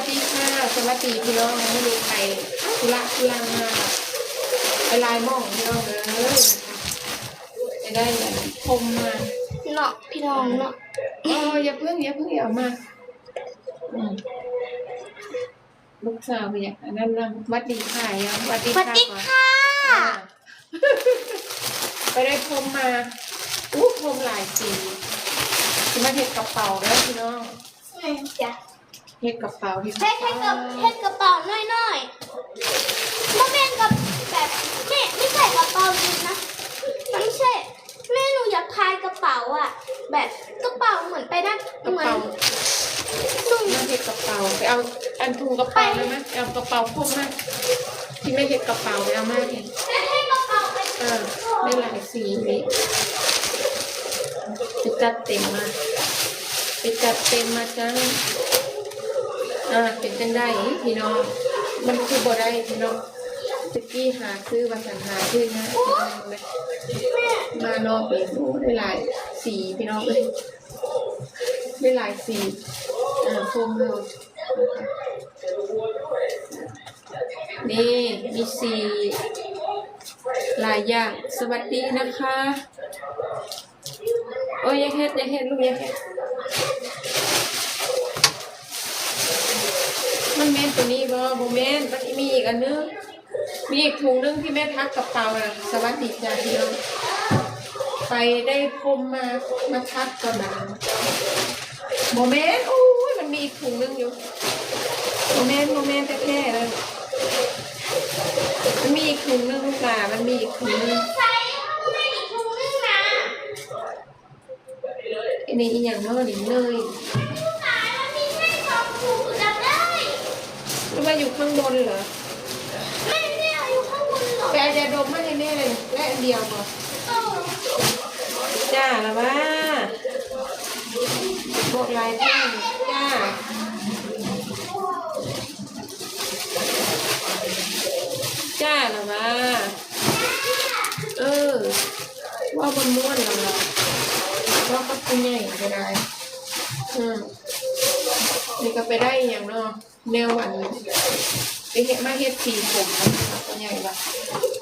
สวัสดีค่ะ สวัสดีพี่น้อง มื้อนี้ไปธุระธุรังมา ไปหลายหม่องพี่น้องเอ้ย ไปได้อันพรมมาเนาะพี่น้องเนาะ เออ อย่าเพิ่ง อย่าเพิ่ง อย่าเอามา อืม ลูกสาวไปอยากอันนั้นนะ หวัดดีค่ะยัง หวัดดีค่ะ หวัดดีค่ะ อ่า ไปได้พรมมา อู้ พรมหลายสี สิมาเฮ็ดกระเป๋าเด้อพี่น้อง แม่นจ้ะ เฮ็ดกระเป๋า เฮ็ดกระเป๋า เฮ็ด เฮ็ดกระ เฮ็ดกระเป๋าน้อยๆ บ่แม่นกับแบบ แม่ ไม่ใช่กระเป๋าจริงนะ มันไม่ใช่ แม่ หนูอยากทายกระเป๋าอะ แบบกระเป๋าเหมือนไปนั่น กระเป๋า เหมือน หนู มาเฮ็ดกระเป๋า ไปเอาอันถุงกระเป๋านั้นมา ไปเอากระเป๋าพรมมา ที่แม่เฮ็ดกระเป๋า ไปเอามาให้ แม่ให้กระเป๋าไป เออ ได้หลายสีเลย ไปจัดเต็มมา ไปจัดเต็มมาจ้า อ่า เป็นจั่งใดพี่น้อง มันคือบ่ได้พี่น้อง ตะกี้หาซื้อว่าซั่น หาซื้อยาก โอ๊ย มารอบนี้ โอ้ ได้หลายสีพี่น้องเอ้ย ได้หลายสี อ่า พรมเฮา นี่ มีสีหลายอย่าง สวัสดีนะคะ โอ้ย อย่าเฮ็ด อย่าเฮ็ด ลูก อย่าเฮ็ด มันแม่นตัวนี้บ่ บ่แม่น มันมีอีกอันหนึ่ง มีอีกถุงหนึ่งที่แม่ทักกระเป๋าน่ะ สวัสดีจ้าพี่น้อง ไปได้พรมมา มาทักตอนนั้น บ่แม่น โอ้ย มันมีอีกถุงหนึ่งอยู่ บ่แม่น บ่แม่นแท้ๆ เลย มันมีอีกถุงหนึ่งลูกหลา มันมีอีกถุงหนึ่ง ใส่ มันมีอีกถุงหนึ่งนะ อันนี้อีหยังเนาะนี่ เนย หรือว่าอยู่ข้างบนเหรอ แม่ แม่ อยู่ข้างบนเหรอ ไปเอายาดมมาให้แม่เลย และอันเดียวบ่ เออ จ้าละว่า บอกหลายเทื่อ จ้า จ้าละว่า เออ เว้าม่วนๆ ละว่า เว้ากับผู้ใหญ่ก็ได้ อืม นี่ก็ไปได้อีหยังเนาะ แนวอัน ไปเฮ็ด มาเฮ็ดสีผม ผู้ใหญ่ว่า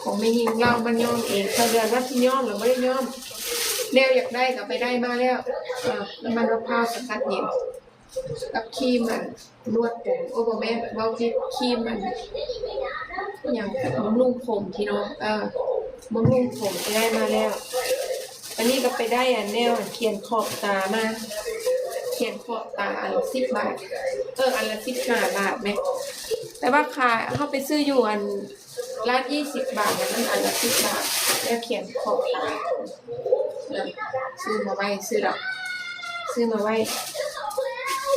ของแม่หญิงลาวมาย้อมเอง เขาเดือนว่าสิย้อมหรือบ่ได้ย้อม แนวอยากได้ก็ไปได้มาแล้ว อ่า น้ำมันมะพร้าวสกัดเย็น กับครีมอันนวดผม โอ้ บ่แม่น เว้าผิด ครีมอัน อิหยัง บำรุงผมพี่น้อง เออ บำรุงผมไปได้มาแล้ว อันนี้ก็ไปได้อันแนวอันเขียนขอบตามา เขียนขอบตาอันละสิบบาท เออ อันละสิบห้าบาทแหม แต่ว่าขาย เฮาไปซื้ออยู่อัน ร้านยี่สิบบาท อันนั้นอันละสิบบาท แล้วเขียนขอบตา เออ ซื้อมาไว้ ซื้อดอก ซื้อมาไว้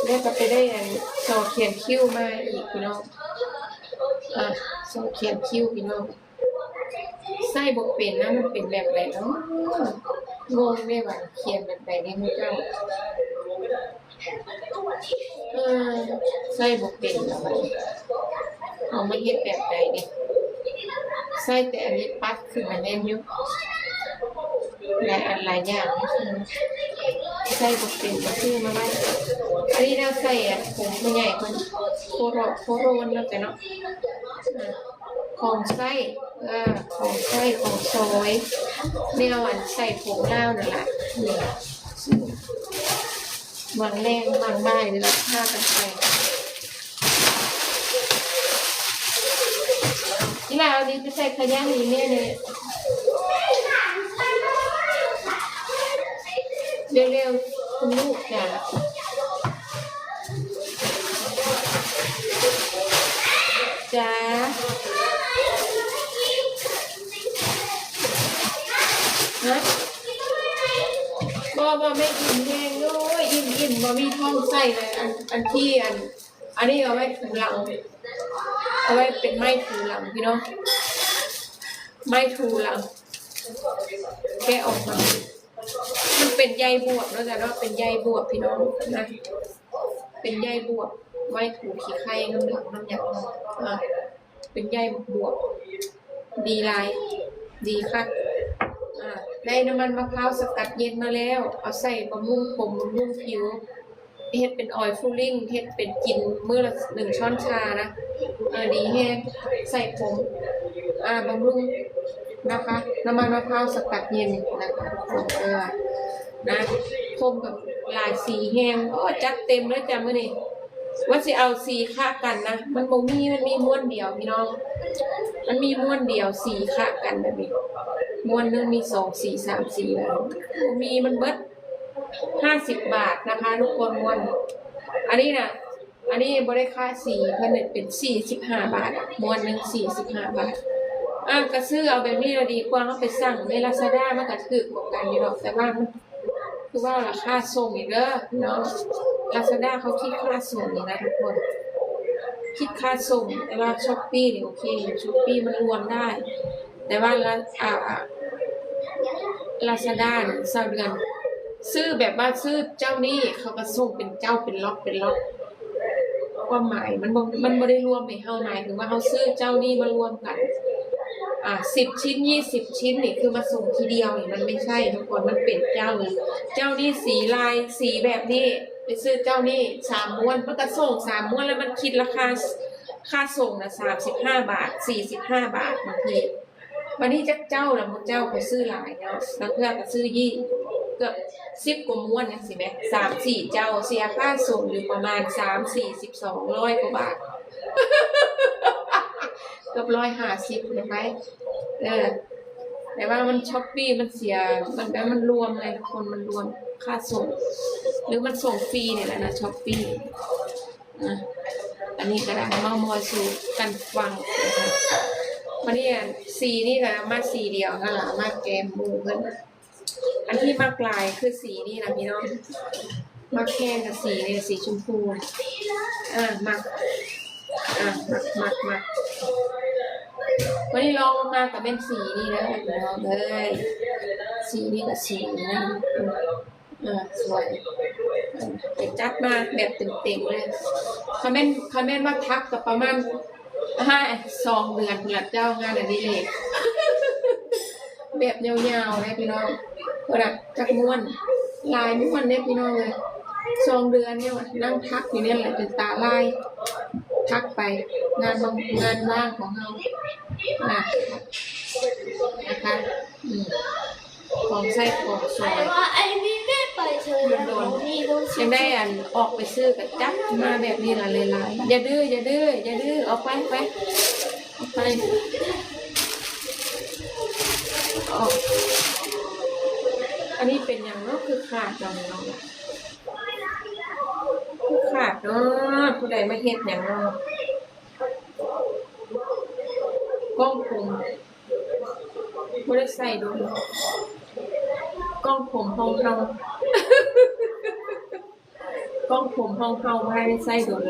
แล้วก็ไปได้อันซอเขียนคิ้วมาอีกพี่น้อง อ่ะ ซอเขียนคิ้วพี่น้อง ใช้บ่เป็นนะ มันเป็นแบบใดเนาะ งงเด้ว่าเขียนแบบใดเด้หมู่เจ้า เออ ใช้บ่เป็นแล้วบัดนี้ เอามาเฮ็ดแบบใดนี่ ใช้แต่อันนี้ปัดขึ้นมาแน่นอยู่ หลายอันหลายอย่าง ใช้บ่เป็น ก็ซื้อมาไว้ อันนี้แนวใช้อะ ของผู้ใหญ่เพิ่น โคโร โคโรนเนาะจ้ะเนาะ อ่า ของใช้ เออ ของใช้ ของสอย แนวอันใส่ผมลาวนั่นล่ะ นี่ บางแรงบางบ่ายนี่ล่ะ พากันไป อีหล่า เอานี้ไปใส่ขยะให้แม่แหน่ เร็วๆ คุณลูกจ๋า จ๋า ฮะ บ่ บ่ แม่อิ่มแฮง โอ้ย อิ่ม อิ่ม บ่มีท้องใส่เลย อัน อันที่ อัน อันนี้เอาไว้ถูหลัง เอาไว้เป็นไม้ถูหลังพี่น้อง ไม้ถูหลัง แกะออกมา มันเป็นใยบวบเนาะจ้ะเนาะ เป็นใยบวบพี่น้องนะ เป็นใยบวบ ไว้ถูขี้ไคร้นำหลังนำหยัง อ่า เป็นใยบวบ ดีหลาย ดีคัก อ่า ได้น้ำมันมะพร้าวสกัดเย็นมาแล้ว เอาใส่บำรุงผมบำรุงผิว ເຮັດເປັນອອຍຟູລິ້ງ ເຮັດເປັນກິນມື້ລະໜຶ່ງຊ້ອນຊານະ. ເອີ ດີແຮງ ໃສ່ຜົມ ອ່າ ບຳລຸງນະຄະ ນ້ຳມັນມະພ້າວສະກັດເຢັນນະຄະທຸກຄົນ. ເອີ ນະ ຜົມກໍຫຼາຍສີແຮງ. ໂອ້ ຈັດເຕັມເລີຍຈ້າມື້ນີ້. ວ່າຊິເອົາສີຄະກັນນະ ມັນບໍ່ມີ ມັນມີມ້ວນດຽວພີ່ນ້ອງ ມັນມີມ້ວນດຽວ ສີຄະກັນແບບນີ້. ມ້ວນໜຶ່ງມີສອງສີ ສາມສີແລ້ວ ບໍ່ມີ ມັນເບິດ. ຫ້າສິບບາດນະຄະທຸກຄົນ. ມ້ວນ ອັນນີ້ນະ ອັນນີ້ບໍ່ໄດ້ຄະສີ ເພິ່ນເຮັດເປັນສີ່ສິບຫ້າບາດ ມ້ວນໜຶ່ງສີ່ສິບຫ້າບາດ. ອ່າ ກະຊື້ເອົາແບບນີ້ລະດີກວ່າ ເຮົາໄປສັ່ງໃນລາຊາດ້າ ມັນກະຖືກກວ່າກັນຢູ່ດອກ ແຕ່ວ່າມັນ ຄືວ່າລາຄາສົ່ງອີກເດີພີ່ນ້ອງ. ລາຊາດ້າເຂົາຄິດຄ່າສົ່ງນີ້ນະທຸກຄົນ ຄິດຄ່າສົ່ງ. ແຕ່ວ່າຊ້ອບປີ້ນີ້ໂອເຄ ຊ້ອບປີ້ມັນລວມໄດ້ ແຕ່ວ່າລາ ອ່າ ລາຊາດ້ານີ້ ຊາວເດືອນ ຊື້ແບບວ່າຊື້ເຈົ້ານີ້ ເຂົາກໍສົ່ງເປັນເຈົ້າ ເປັນລັອດ ເປັນລັອດ. ຄວາມໝາຍມັນບໍ່ ມັນບໍ່ໄດ້ລວມໃຫ້ເຮົາ ໝາຍເຖິງວ່າເຮົາຊື້ເຈົ້ານີ້ມາລວມກັນ ອ່າ ສິບຊິ້ນ ຊາວຊິ້ນນີ້ ຄືມາສົ່ງທີດຽວນີ້ ມັນບໍ່ໃຊ່ທຸກຄົນ. ມັນເປັນເຈົ້ານີ້ ເຈົ້ານີ້ສີລາຍສີແບບນີ້ ໄປຊື້ເຈົ້ານີ້ສາມມ້ວນ ມັນກໍສົ່ງສາມມ້ວນ ແລ້ວມັນຄິດລາຄາ ຄ່າສົ່ງນະ ສາມສິບຫ້າບາດ ສີ່ສິບຫ້າບາດບາງທີ. ບາດນີ້ຈັກເຈົ້າລະ ໝູ່ເຈົ້າເຂົາຊື້ຫຼາຍເນາະ ລາງເທື່ອກໍຊື້ຍີ່ ເກືອບສິບກວ່າມ້ວນຈັ່ງຊີ້ແໝ່ ສາມສີ່ເຈົ້າ ເສຍຄ່າສົ່ງຢູ່ປະມານສາມສີ່ສິບ ສອງຮ້ອຍກວ່າບາດ ເກືອບຮ້ອຍຫ້າສິບນະໄປ. ເອີ ແຕ່ວ່າມັນ Shopee ມັນເສຍ ມັນ ມັນລວມໄງທຸກຄົນ ມັນລວມຄ່າສົ່ງ ຫຼືມັນສົ່ງຟຣີນີ້ແຫຼະນະ Shopee. ອ່ະ ອັນນີ້ກໍໄດ້ເມົາມອຍສູ່ກັນຟັງນະຄະ. ບາດນີ້ອັນສີນີ້ກໍມາສີດຽວຫັ້ນລະ ມາແກ້ມໝູ່ເພິ່ນ. ອັນທີ່ມັກຫຼາຍຄືສີນີ້ນະພີ່ນ້ອງ ມັກແຮງກໍສີນີ້ ສີຊົມພູ. ອ່າ ມັກ ອ່າ ມັກ ມັກ ມັກ. ບາດນີ້ລອງລົງມາກໍແມ່ນສີນີ້ເດີພີ່ນ້ອງເອີຍ ສີນີ້ກໍສີນີ້ນະ. ເອີ ສວຍ ໄປຈັດມາແບບເຕັມໆເລີຍ. ຄັນແມ່ນ ຄັນແມ່ນວ່າຖັກກໍປະມານ ຫ້າ ສອງເດືອນພຸ້ນລະເຈົ້າ ງານອະດິເລກ ແບບຍາວໆເດ້ພີ່ນ້ອງ. ພຸ້ນນະ ຈັກມ້ວນ ຫຼາຍມ້ວນເດ້ພີ່ນ້ອງເອີຍ. ສອງເດືອນນີ້ວ່າ ນັ່ງຖັກຢູ່ນີ້ແຫຼະ ຈົນຕາລາຍ ຖັກໄປ ງານ ງານວ່າງຂອງເຮົານະ ນະຄະ. ອືມ ຂອງໃຊ້ຂອງສອຍ ໂດນໆ ຈັ່ງໄດ້ອັນອອກໄປຊື້ກໍຈັດມາແບບນີ້ລະຫຼາຍໆ. ຢ່າດື້ ຢ່າດື້ ຢ່າດື້ ອອກໄປ ໄປ ອອກໄປ ອອກ. ອັນນີ້ເປັນຫຍັງເນາະ ຄືຂາດເນາະ ຄືຂາດເນາະ ຜູ້ໃດມາເຮັດຫຍັງເນາະ. ກ້ອງຜົມ ບໍ່ໄດ້ໃສ່ດົນ ກ້ອງຜົມຂອງເຮົາ ກ້ອງຜົມຂອງເຮົາບໍ່ໄດ້ໃສ່ດົນ.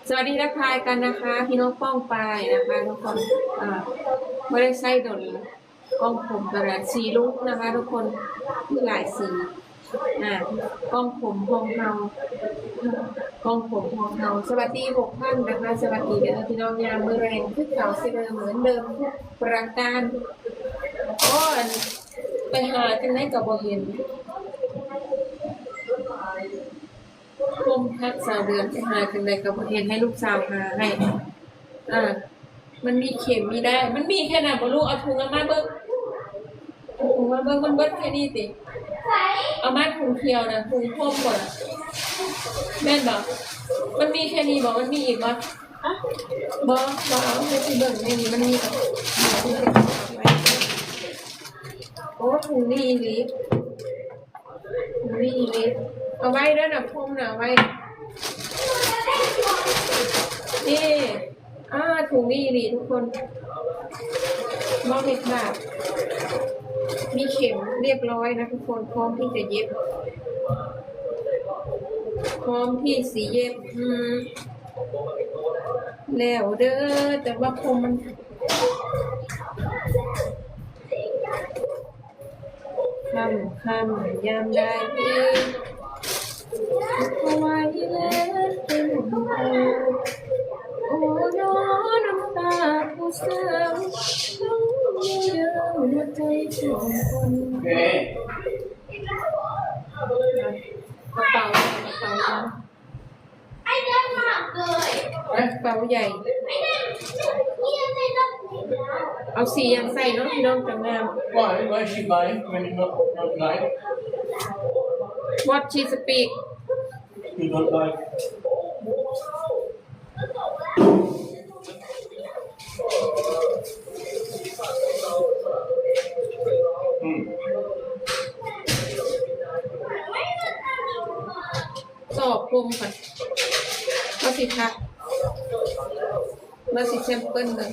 ສະຫວັດດີທັກທາຍກັນນະຄະ ພີ່ນ້ອງປ້ອງປາຍນະຄະທຸກຄົນ. ອ່າ ບໍ່ໄດ້ໃສ່ດົນ ກ້ອງຜົມກະສີລຸງນະຄະທຸກຄົນ ມີຫຼາຍສີ. ອ່າ ກ້ອງຜົມຂອງເຮົາ ກ້ອງຜົມຂອງເຮົາ. ສະຫວັດດີຫົກພັນນະຄະ ສະຫວັດດີເດີພີ່ນ້ອງ ຍາມມື້ແລງຄືເກົ່າເຊັ່ນເດີ ເໝືອນເດີມທຸກປະການ. ໂອ້ ອັນ ໄປຫາຈັ່ງໃດກໍບໍ່ເຫັນ ຜົມທັກສາວເດືອນ ໄປຫາຈັ່ງໃດກໍບໍ່ເຫັນ ໃຫ້ລູກສາວຫາໃຫ້. ອ່າ ມັນມີເຂັມມີດ້າຍ ມັນມີແຄ່ນັ້ນບໍ່ລູກ? ເອົາຖົງອອກມາເບິ່ງ ເອົາຖົງມາເບິ່ງ ມັນເບິດແຄ່ນີ້ຕິ? ເອົາມາຖົງຂຽວນະ ຖົງພົມບໍ່ນະ? ແມ່ນບໍ່? ມັນມີແຄ່ນີ້ບໍ່? ມັນມີອີກບໍ່? ບໍ່ ບໍ່ເອົາ ໄປຊິເບິ່ງໃນນີ້ມັນມີບໍ່? ໂອ້ ຖົງນີ້ອີ່ຫຼີ. ນີ້ເລີຍ ເອົາໄວ້ເດີນະ ພົມນະ ເອົາໄວ້ ນີ້ ອ່າ ຖົງນີ້ອີ່ຫຼີທຸກຄົນ ມອບໃຫ້ຂາດ ມີເຂັມຮຽບຮ້ອຍນະທຸກຄົນ ພ້ອມທີ່ຈະເຢັບ ພ້ອມທີ່ຊິເຢັບ ອືມ ແລ້ວເດີ ແຕ່ວ່າຜົມມັນ ຄ່ຳໆ ຍາມໃດ ເອົາໄວ້ແລະເປັນເອົາ ໂອ້ ນ້ອງນ້ຳຕາຜູ້ສາວ ຕ້ອງມີເລື່ອງຫົວໃຈສອງຄົນ. ກະເປົາ ກະເປົາ. ເປົາໃຫຍ່ ເອົາສີຫຍັງໃສ່ເນາະ ພີ່ນ້ອງ ຈັ່ງງາມ? Why? Why is she buying when you not, not like? What she speak? You don't like. ອືມ ຕໍ່ຜົມກ່ອນ ວ່າຊິທັກ ວ່າຊິແຊມເປິ້ນເບິ່ງ.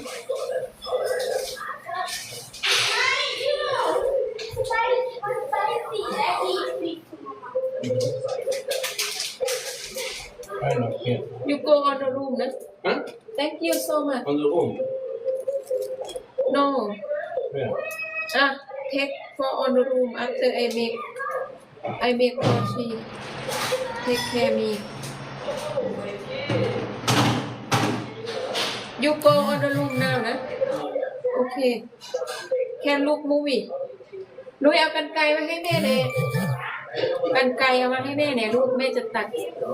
I don't care. You go on the room ນະ. Huh? Thank you so much. On the room? No. Yeah. Ah, take for on the room after I make, I make for she. Take care me. You go on the room now ນະ. Okay. Can look movie. ລຸຍ ເອົາກັນໄກມາໃຫ້ແມ່ແດ່. ກັນໄກເອົາມາໃຫ້ແມ່ແດ່ລູກ ແມ່ຈະຕັດ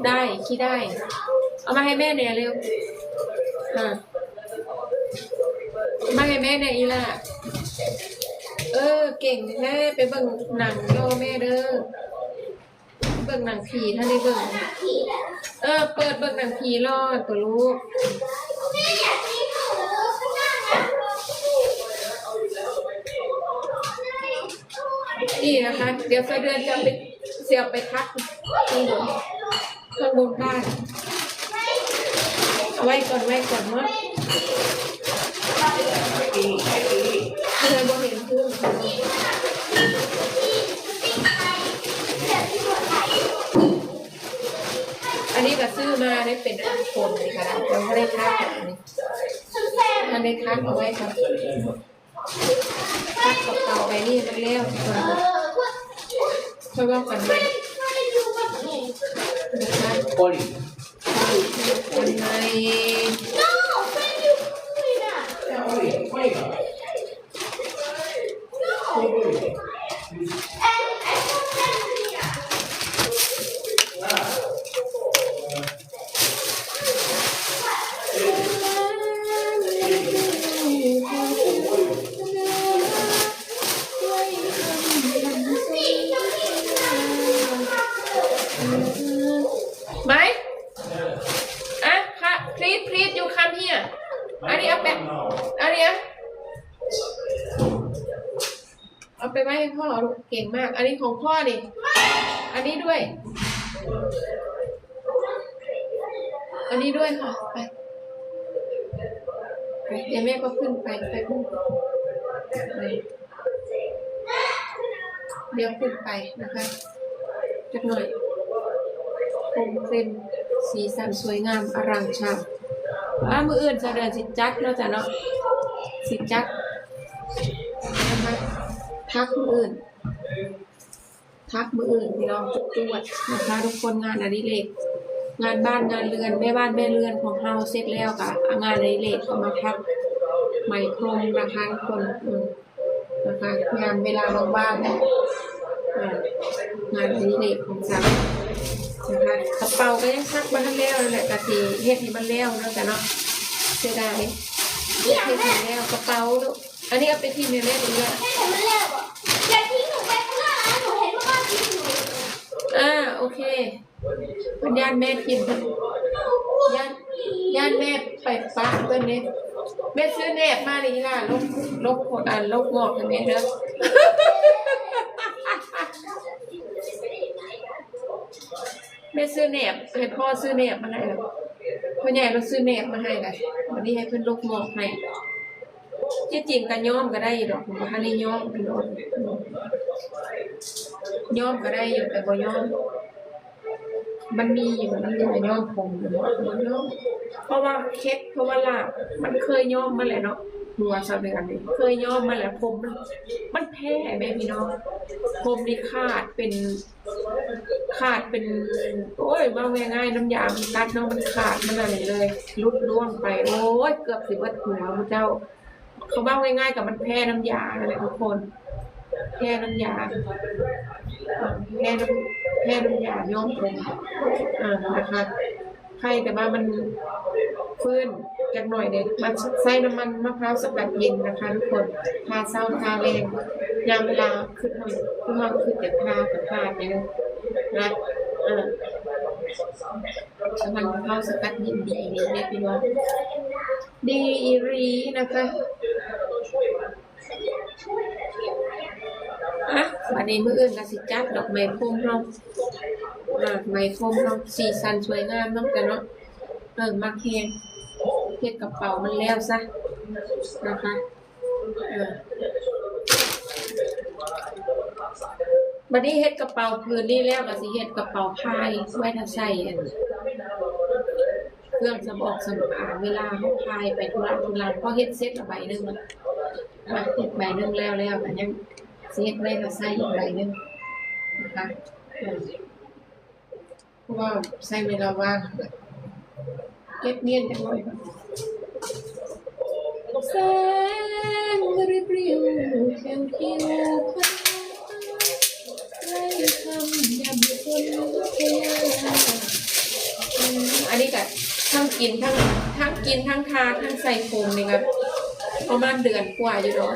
ດ້າຍ ຂີ້ດ້າຍ. ເອົາມາໃຫ້ແມ່ແດ່ເລັວ. ອ່າ ມາໃຫ້ແມ່ແດ່ອີ່ຫຼ້າ. ເອີ ເກັ່ງແທ້. ໄປເບິ່ງໜັງລໍແມ່ເດີ. ເບິ່ງໜັງຜີ ຖ້າໄດ້ເບິ່ງ. ເອີ ເປີດເບິ່ງໜັງຜີລໍຕົວະລູກ. ນີ້ນະຄະ ດຽວສາວເດືອນຈະໄປ ຊິເອົາໄປທັກຂ້າງບົນ ຂ້າງບົນບ້ານ. ເອົາໄວ້ກ່ອນ ໄວ້ກ່ອນເນາະ ເພື່ອບໍ່ເຫັນພື້ນ. ອັນນີ້ກະຊື້ມາໄດ້ເປັນອັນຄົນນີ້ກະໄດ້ ຍັງບໍ່ໄດ້ທັກ. ອັນນີ້ ອັນນີ້ທັກເອົາໄວ້ກ່ອນ. ພັກກະເປົາໃບນີ້ມັນແລ້ວກ່ອນ ຄ່ອຍເວົ້າກັນໃໝ່ນະຄະ. ໂອ້ຍ ກັນໃໝ່. Mai? Ah, please, please, you come here. ອັນນີ້ເອົາໄປ ອັນນີ້ ເອົາໄປໄວ້ໃຫ້ພໍ່ລູກ ເກັ່ງມາກ. ອັນນີ້ຂອງພໍ່ນີ້ ອັນນີ້ດ້ວຍ ອັນນີ້ດ້ວຍຄ່ະ. ໄປ ໄປ ດຽວແມ່ກໍຂຶ້ນໄປ ໄປພຸ້ນ ດຽວຂຶ້ນໄປນະຄະ ຈັກໜ້ອຍ. ພົມເຕັມ ສີສັນສວຍງາມອະລ່າງຊ່ຳ. ອ່າ ມື້ອື່ນສາວເດືອນຊິຈັດເນາະ ຈ້ະເນາະ ຊິຈັດ ທັກມື້ອື່ນ ທັກມື້ອື່ນ ພີ່ນ້ອງ ຈວດໆ ນະຄະທຸກຄົນ. ງານອະດິເລກ ງານບ້ານງານເຮືອນ ແມ່ບ້ານແມ່ເຮືອນຂອງເຮົາເສັດແລ້ວ ກະງານອະດິເລກເຂົ້າມາຖັກໄໝພົມນະຄະທຸກຄົນ. ເອີ ນະຄະ ຍາມເວລາວ່າງໆ ອ່າ ງານອະດິເລກຂອງສາວນະຄະ. ກະເປົາກະຍັງຖັກບໍ່ທັນແລ້ວນັ້ນແຫຼະ ກະຊິເຮັດໃຫ້ມັນແລ້ວເນາະ ຈ້ະເນາະ. ເສຍດາຍ ເຮັດໃຫ້ແລ້ວກະເປົາລູກ. ອັນນີ້ເອົາໄປຖິ້ມໃຫ້ແມ່ເບິ່ງເດີ. ເຮັດໃຫ້ມັນແລ້ວບໍ່? ຢ່າຖິ້ມໜູໄປຂ້າງນອກນະ ໜູເຫັນວ່າບ້ານຖິ້ມໜູ. ອ່າ ໂອເຄ. ເພິ່ນຢ້ານແມ່ຖິ້ມ ເພິ່ນຢ້ານ ຢ້ານແມ່ໄປປະເພິ່ນເດ້. ແມ່ຊື້ແໜບມານີ້ອີ່ຫຼ້າ ລົກ ລົກ ອັນ ລົກງອກໃຫ້ແມ່ເດີ. ແມ່ຊື້ແໜບ ໃຫ້ພໍ່ຊື້ແໜບມາໃຫ້ລະ ພໍ່ໃຫຍ່ລາວຊື້ແໜບມາໃຫ້ລະ ບາດນີ້ໃຫ້ເພິ່ນລົກງອກໃຫ້. ທີ່ຈິງກະຍ້ອມກະໄດ້ຢູ່ດອກ ບໍ່ທັນໄດ້ຍ້ອມພີ່ນ້ອງ. ຍ້ອມກະໄດ້ຢູ່ ແຕ່ບໍ່ຍ້ອມ. ມັນມີຢູ່ ມັນມີຢາຍ້ອມຜົມຢູ່ ບໍ່ຍ້ອມ. ເພາະວ່າເຂັດ ເພາະວ່າລາບ ມັນເຄີຍຍ້ອມມາແລ້ວເນາະ. ຫົວສາວເດືອນນີ້ເຄີຍຍ້ອມມາແລ້ວ ຜົມມັນ ມັນແພ້ແມ່ພີ່ນ້ອງ. ຜົມນີ້ຂາດເປັນ ຂາດເປັນ ໂອ້ຍ ເວົ້າງ່າຍໆ ນ້ຳຢາມັນກັດເນາະ ມັນຂາດ ມັນອັນນີ້ເລີຍ ຫຼຸດລ່ວງໄປ. ໂອ້ຍ ເກືອບຊິເບິດຫົວໝູ່ເຈົ້າ. ເຂົາເວົ້າງ່າຍໆ ກະມັນແພ້ນ້ຳຢາຫັ້ນແຫຼະທຸກຄົນ ແພ້ນ້ຳຢາ ແພ້ນ້ຳ ແພ້ນ້ຳຢາຍ້ອມຜົມ ເອີ ນະຄະ. ໄຄ ແຕ່ວ່າມັນຟື້ນຈັກໜ້ອຍເດ້. ມາໃຊ້ນ້ຳມັນມະພ້າວສະກັດເຢັນນະຄະທຸກຄົນ ທາເຊົ້າທາແລງ ຍາມເວລາຄຶດຮອດ ຄືເຮົາຄຶດຢາກທາກໍທາໄປເລີຍນະ. ເອີ ນ້ຳມັນມະພ້າວສະກັດເຢັນດີອີ່ຫຼີເດ້ພີ່ນ້ອງ ດີອີ່ຫຼີນະຄະ. ອ່ະ ບາດນີ້ມື້ອື່ນກໍຊິຈັດດອກໄມ້ພົມເນາະ ອ່າ ໄມ້ພົມເນາະ ສີສັນສວຍງາມເນາະ ເຈົ້າເນາະ. ເອີ ມັກແຮງ ເຮັດກະເປົາມັນແລ້ວຊະນະຄະ. ເອີ ບາດນີ້ເຮັດກະເປົາຜືນນີ້ແລ້ວ ກໍຊິເຮັດກະເປົາພາຍໄວ້ຖ້າໃສ່ອັນ ເຄື່ອງສຳອອກສຳອາງ ເວລາເຮົາພາຍໄປທຸລະທຸລັງ ພໍເຮັດເສັດລະໃບໜຶ່ງ ມາເຮັດໃບໜຶ່ງແລ້ວໆ ກໍຍັງຊິເຮັດໄວ້ຖ້າໃຊ້ອີກໃບໜຶ່ງນະຄະ. ເອີ ເພາະວ່າໃຊ້ເວລາວ່າງ ເກັບງຽນຈັກໜ້ອຍກ່ອນ. ແສງລິບລິວແຂວຂຽວ ອັນນີ້ກະທັງກິນ ທັງ ທັງກິນ ທັງທາ ທັງໃສ່ຜົມນີ້ກະປະມານເດືອນກວ່າຢູ່ດອກ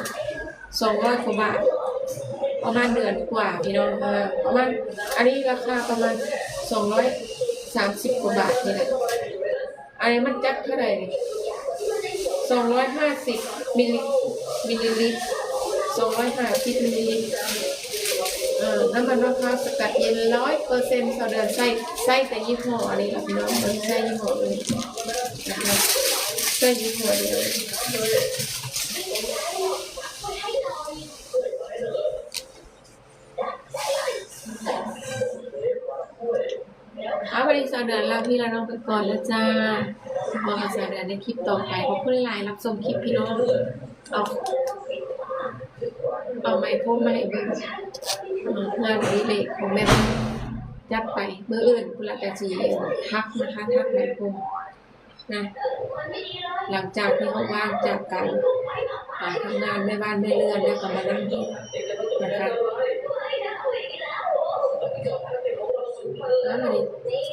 ສອງຮ້ອຍກວ່າບາດ ປະມານເດືອນກວ່າພີ່ນ້ອງ. ເອີ ປະມານ ອັນນີ້ລາຄາປະມານສອງຮ້ອຍສາມສິບກວ່າບາດນີ້ແຫຼະ. ອັນນີ້ມັນຈັກເທົ່າໃດນີ້? ສອງຮ້ອຍຫ້າສິບມິນລີ ມິນລີລິດ ສອງຮ້ອຍຫ້າສິບມິນລີລິດ. ເອີ ນ້ຳມັນມະພ້າວສະກັດເຢັນຮ້ອຍເປີເຊັນ ຊາວເດືອນໃຊ້ ໃຊ້ແຕ່ຍີ່ຫໍ້ອັນນີ້ລະພີ່ນ້ອງ ບໍ່ໄດ້ໃຊ້ຍີ່ຫໍ້ອື່ນນະຄະ ໃຊ້ຍີ່ຫໍ້ດຽວ. ເອົາ ວັນນີ້ຊາວເດືອນລາພີ່ລານ້ອງໄປກ່ອນແລ້ວຈ້າ ພໍກັນຊາວເດືອນໃນຄລິບຕໍ່ໄປ. ຂອບຄຸນຫຼາຍໆ ຮັບຊົມຄລິບພີ່ນ້ອງ. ເອົາ ເອົາໄມ້ພົມມາໃຫ້ເບິ່ງ ເອີ ງານອະດິເລກຂອງແມ່ ຈັດໄປ. ມື້ອື່ນພຸ້ນລະກະຊິ ເອີ ຖັກນະຄະ ຖັກໄມ້ພົມ ນະ ຫຼັງຈາກທີ່ເຮົາວ່າງຈາກການ ອ່າ ທຳງານແມ່ບ້ານແມ່ເຮືອນແລ້ວກໍມານັ່ງເຮັດນະຄະ. ອ່າ ມື້ນີ້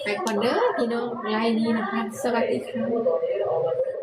ໄປກ່ອນເດີພີ່ນ້ອງ ໄລຟ໌ນີ້ນະຄະ ສະຫວັດດີຄ່ະ.